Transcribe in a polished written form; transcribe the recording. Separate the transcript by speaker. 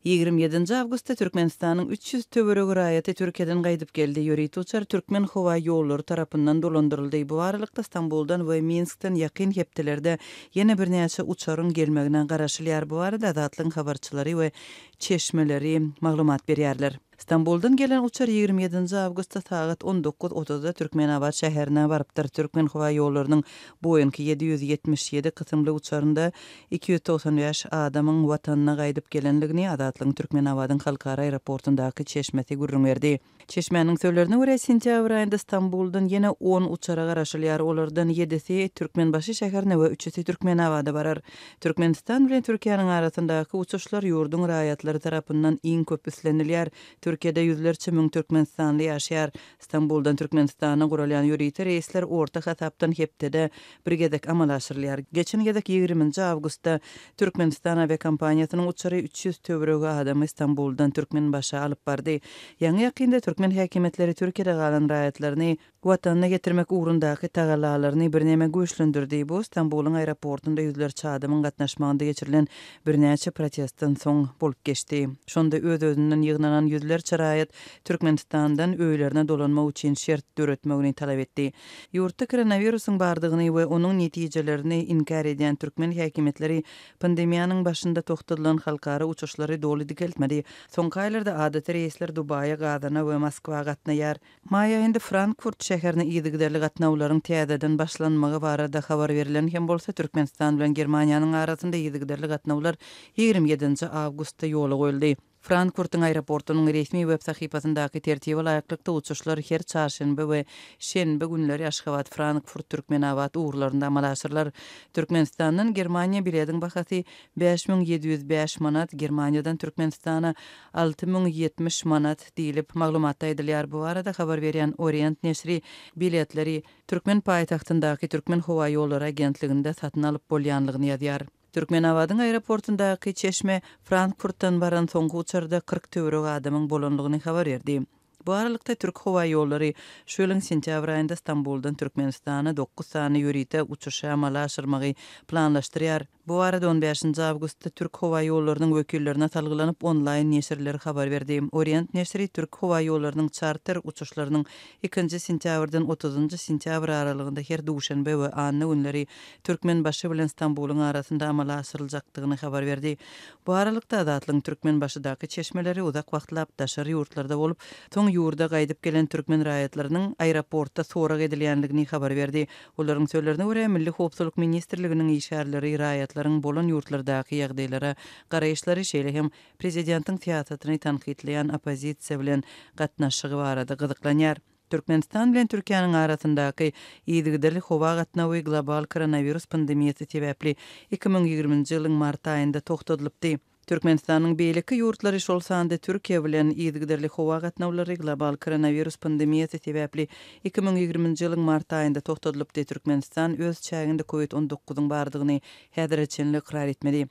Speaker 1: 27-nji awgustda Türkmenistanyň 300 töweregi raýaty Türkiýeden gaýdyp geldi. Ýörite uçar Türkmenhowaýollary tarapyndan dolandyryldy. Bu aralykda, Stambuldan we Minskden ýakyn hepdelerde ýene birnäçe uçaryň gelmegine garaşylýar. Bu barada Azatlygyň habarçylary we çeşmeleri maglumat berýärler. Stambuldan gelen uçar 27-nji awgustda sagat 19 otuzda Türkmenabat şäherine barypdyr. Türkmenhowaýollarynyň Boeing 777 kysymly uçarynda 295 adamyň Watanyna gaýdyp gelendigini Azatlygyň Türkmenabadyň halkara aeroportundaky çeşmesi gürrüň berdi. Çeşmäniň sözlerine görä, sentýabr aýynda Stambuldan ýene on uçara garaşylýar, olardan ýedisi Türkmenbaşy şäherine we üçüsi Türkmenabada barar. Türkmenistan bilen Türkiýäniň arasyndaky uçuşlar ýurduň raýatlary tarapyndan iň köp islenilýär. Türkiýede ýüzlerçe müň türkmenistanly ýaşaýar. Stambuldan Türkmenistana guralýan ýörite reýsler orta hasapdan hepdede bir gezek amala aşyrylýar. Geçen gezek ýigriminji awgustda Türkmenistan awiakompaniýasynyň uçary 300 töweregi adamy Stambuldan Türkmenbaşa alyp bardy. Ýaňy-ýakynda türkmen häkimiýetleri Türkiýede galan raýatlaryny Watanyna getirmek ugrundaky tagallalaryny birneme güýçlendirdi. Bu Stambulyň aeroportunda ýüzlerçe adamyň gatnaşmagynda geçirilen birnäçe protestden soň bolup geçdi. Şonda öz-özünden ýygnanan ýüzlerçe raýat Türkmenistandan öýlerine dolanmak üçin şert döretmegini talap etdi. Ýurtda koronawirusyň bardygyny we onuň netijelerini inkär edýän türkmen häkimiýetleri pandemiýanyň başynda togtadylan halkara uçuşlary doly dikeltmedi. Soňky aýlarda adaty reýsler Dubaýa, Gazana we Moskwa gatnaýar. Maý aýynda Frankfurt şäherine yzygiderli gatnawlaryň täzeden başlanmagy barada habar berlen hem bolsa, Türkmenistan bilen Germaniýanyň arasynda yzygiderli gatnawlar 27-nji awgustda ýola goýuldy. Frankfurtyň aeroportunyň resmi web sahypasyndaky tertibe laýyklykda, uçuşlar her çarşenbe we şenbe günleri Aşgabat, Frankfurt, Türkmenabat ugurlarynda amala aşyrylar. Türkmenistandan Germaniýa bilediň bahasy 5705 manat, Germaniýadan Türkmenistana 6070 manat diýlip, maglumatda aýdylýar. Bu barada habar berýän Orient neşiri biletleri türkmen paýtagtyndaky Türkmenhowaýollary agentliginde satyn alyp bolýanlygyny ýazýar. Türkmenabadyň aeroportundaky çeşme Frankfurtdan baran soňky uçarda 40 töweregi adamyň bolanlygyny habar berdi. Bu aralykda, Türk howaýollary şu ýylyň sentýabr aýynda Stambuldan Türkmenistana dokuz sany ýörite uçuşy amala aşyrmagy planlaşdyrýar. Bu barada on bäşinji awgustda Türk howaýollarynyň wekillerine salgylanyp, onlaýn neşirler habar berdi. Orient neşiri Türk howaýollarynyň çarter uçuşlarynyň ikinji sentýabrdan otuzynjy sentýabr aralygynda her duşenbe we anna günleri Türkmenbaşy bilen Stambulyň arasynda amala aşyryljakdygyny habar berdi. Bu aralykda, Azatlygyň Türkmenbaşydaky çeşmeleri uzak wagtlap daşary ýurtlarda bolup, soň ýurda gaýdyp gelen türkmen raýatlarynyň aeroportda sorag edilýändigini habar berdi. Olaryň sözlerine görä, Milli howpsuzlyk ministrliginiň işgärleri raýatlaryň bolan ýurtlardaky ýagdaýlara garaýyşlary, şeýle hem prezidentiň syýasatyny tankytlaýan oppozisiýa bilen gatnaşygy barada gyzyklanýar. Türkmenistan bilen Türkiýäniň arasyndaky yzygiderli howa gatnawy global koronawirus pandemiýasy sebäpli 2020-nji ýylyň mart aýynda togtadylypdy. Türkmenistanyň beýleki ýurtlary, şol sanda Türkiýe bilen yzygiderli howa gatnawlary global koronawirus pandemiýasy sebäpli 2020-nji ýylyň mart aýynda togtadylypdy. Türkmenistan öz çäginde covid on dokuzyň bardygyny häzire çenli ykrar etmedi.